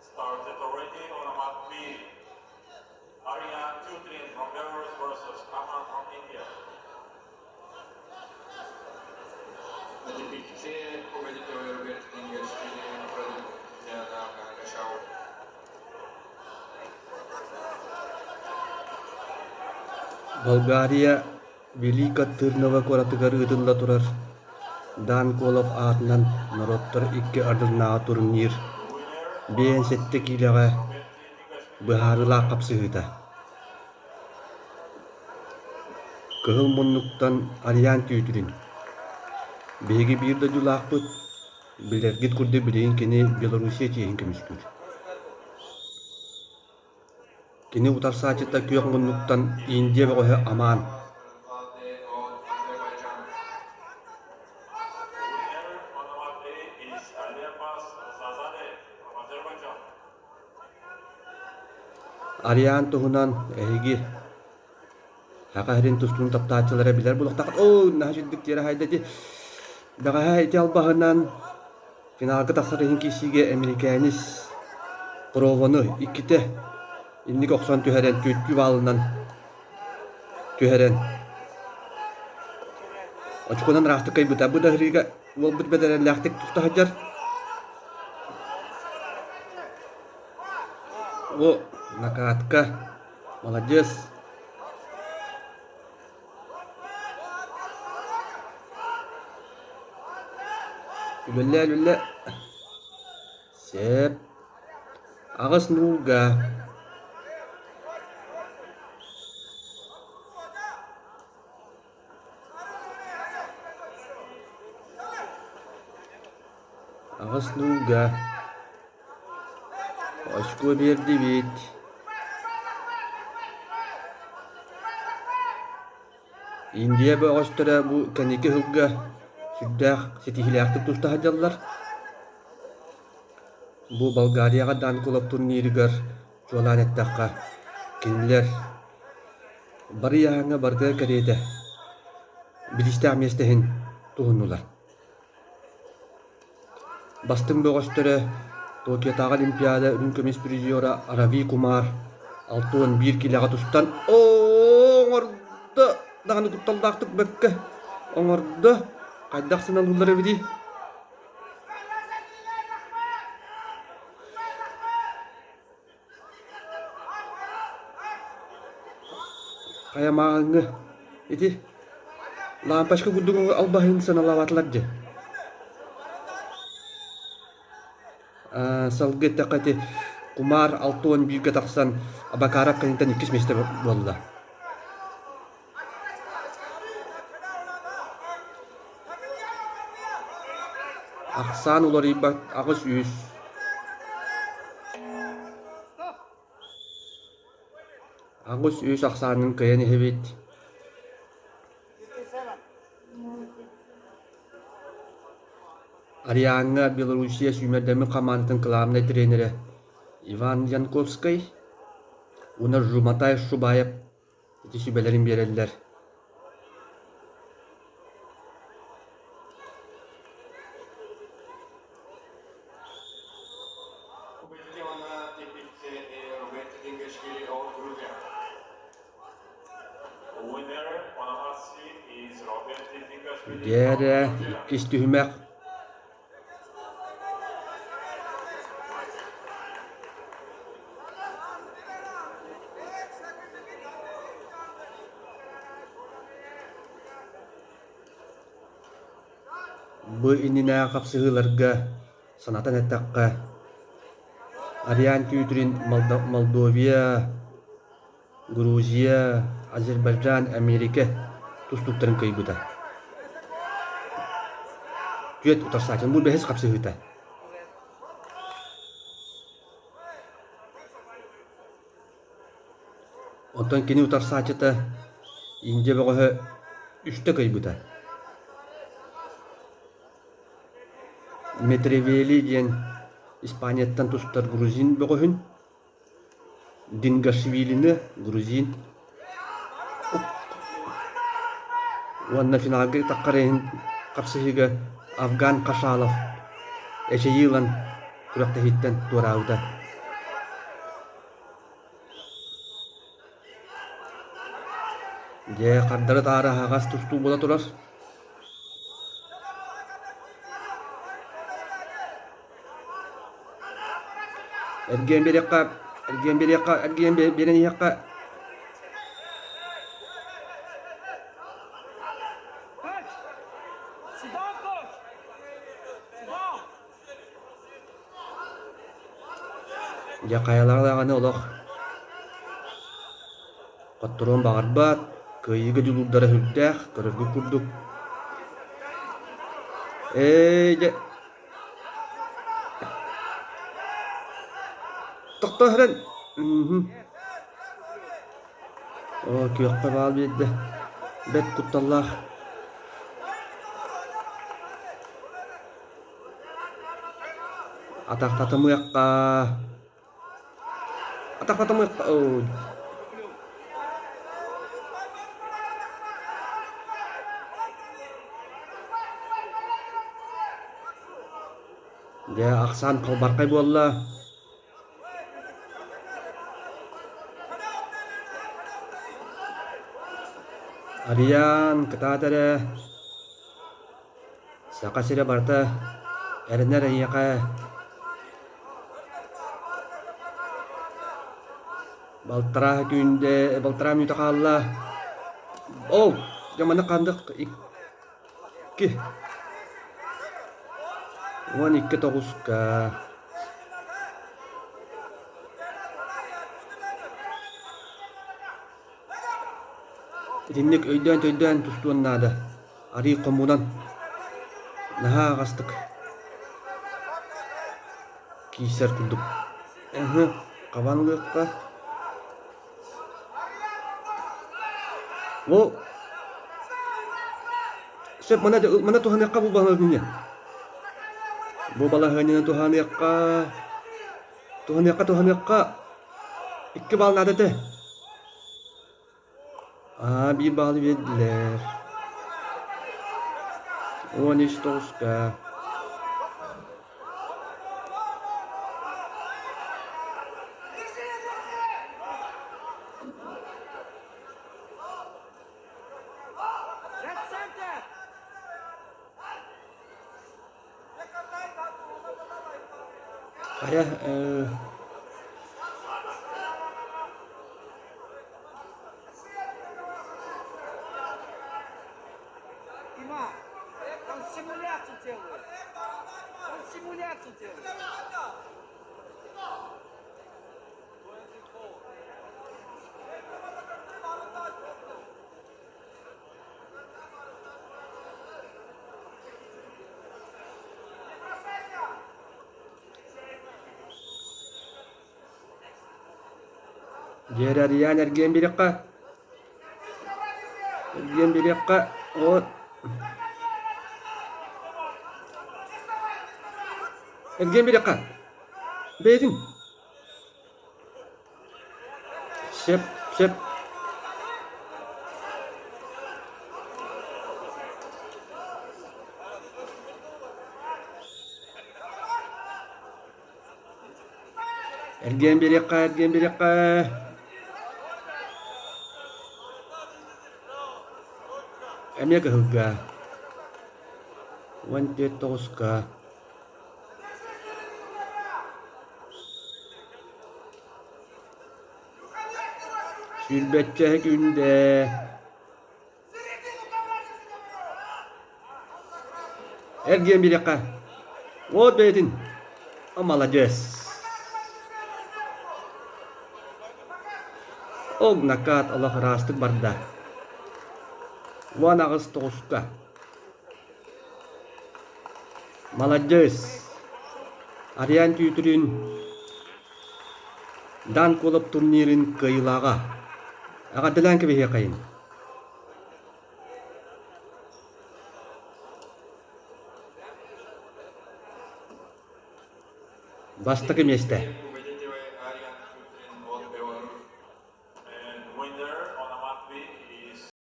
Started already on mat B. Aryan Tutrin from Belarus versus Kamal from India. Типичные победитель Роберт Ингельштейн Болгария Велика Тырнова куоратыгар ыытылла турар Дан Колов аатынан норуоттар икки ардыларынааҕы турнир 57 киилэҕэ быһаарыылаах хапсыһыыта. Кыһыл муннуктан Ариан Түүтүрүн. Биһиги биир дойдулаахпыт, билэргит курдук билигин кини Белоруссия чиэһин көмүскүүр. Кини утарсааччыта күөх муннуктан Индия бөҕөһө Аман. Ариан туһунан эһиги Саха сирин тустуун таптааччылара билэр буолуохтааххыт. Оо, наһаа үчүгдүк тиэрэ хаайда ити. Бэҕэһээ ити албаһынан финалга тахсар иһин киирсиигэ эмирикээнис Провону иккитэ инник охсон түһэрэн, түөртүү баалынан түһэрэн очконан ыраахтык кыайбыта. Бу да сырыыга уолбут бэдэрэллээхтик туста сылдьар. О, накатка. Молодец. Үлэлээ, үлэлээ. Сөп. Аҕыс нуулга. Аҕыс нуулга. Очко биэрдибит. Индия бөҕөстөрө бу кэнники сылга сүрдээх ситиһиилээхтик туста сылдьаллар. Бу Болгарияҕа Дан Кулов турнирыгар чуолаан эттэххэ, кинилэр бары ыйааһыҥҥа барытыгар кэриэтэ бириистээх миэстэ иһин туһуннулар. Бастыҥ бөҕөстөрө Токиотааҕы Олимпиада үрүҥ көмүс призера Рави Кумар 61 киилэҕэ тустан оҥордо даҕаны кутталлаахтык бөккө оҥордо хайдах сыаналыыллар эбитий Хайа мааҕыҥҥы ити лампочка курдук албаһын сыаналаабатылар дии. Салгыы эттэххэ ити Кумаар 61-гэ тахсан Абакаров кэнниттэн иккис миэстэ буолла. Ахсаан уларыйбат 800. 800 ахсаанын кыайан иһэбит. Ариаҥҥа Белоруссия сүүмэрдэммит хамаандатын кылаабынай тренерэ Иван Янковскай уонна Жуматай Шубаев ити сүбэлэрин биэрэллэр. Дьээрэ, иккис түһүмэх Бу иннинээҕи хапсыһыыларга санатан эттэххэ, Ариан Түүтүрүн Молдовия, Грузия, Азербайджан, Америка тустууктарын кыайбыта. Түөрт утарсааччы. Бу бэһис хапсыһыыта. Оттон кини утарсааччыта Индия бөҕөһө үстэ кыайбыта. Метревели диэн Испанияттан тустар грузин бөҕөһүн Дингашвилины грузин уонна финалга таххар иһин хапсыһыыга Афган Хашалов эчэйии ылан. күрэхтэһииттэн туораабыта. Дьэ, хардары-таары аһаҕас тустуу буола турар. Эргийэн биэриэххэ, эргийэн биэриэххэ, эргийэн биэрэн иһиэххэ. Дьэ хайалара даҕаны олох хотторуон баҕарбат, кыайыыга дьулуурдара сүрдээх, көрөргүт курдук. Ээ дьэ тохтоо иһэрэн Оо, күөххэ баал биэрдэ. Бэрт кутталлаах. Атахтатымыахха. Атахтатымыахха. Оо. Дьэ, ахсаан халбархай буолла. Арыйаан, кытаат эрэ. Саха сирэ барыта эрэнэр эйиэхэ. Балтараа түүндэ балтараа мүнүүтэ хаалла. Оо, дьэ манна ханнык икки 12 тоҕуска Итинник өйдөөн-төйдөөн тустуон наада. Арыы хомунан наһаа аҕастык киирсэр курдук. Ыһы, хабан ылыахха. Ол сөп мана мана туһаныахха бу балаһыанньаны. Бу балаһыанньаны туһаныахха. Туһаныахха, туһаныахха. Икки баал наада этэ. Аа, биир баалы биэрдилэр. 13 тоҕуска. Хайа, Дима, он симуляцию делает. Он симуляцию делает. Дьиэрэ арыйаан эргийэн биэриэххэ, эргийэн биэриэххэ, вот эргийэн биэриэххэ, бэйэтин Сөп, сөп. Эргийэн биэриэххэ, эргийэн биэриэххэ. Эмиэ кыһылга. 14 тоҕуска. Сүүрбэччэ күндэ Эргийэн биэриэххэ. Уот бэйэтин. Маладьыас. Ол накаат олох ыраастык барда. 18 тоҕуска. Маладьыас! Ариан Түүтүрүн Дан Кулап турнирын кыайыылааҕа. Эҕэрдэлээн кэбиһиэхэйин. Бастакы миэстэ.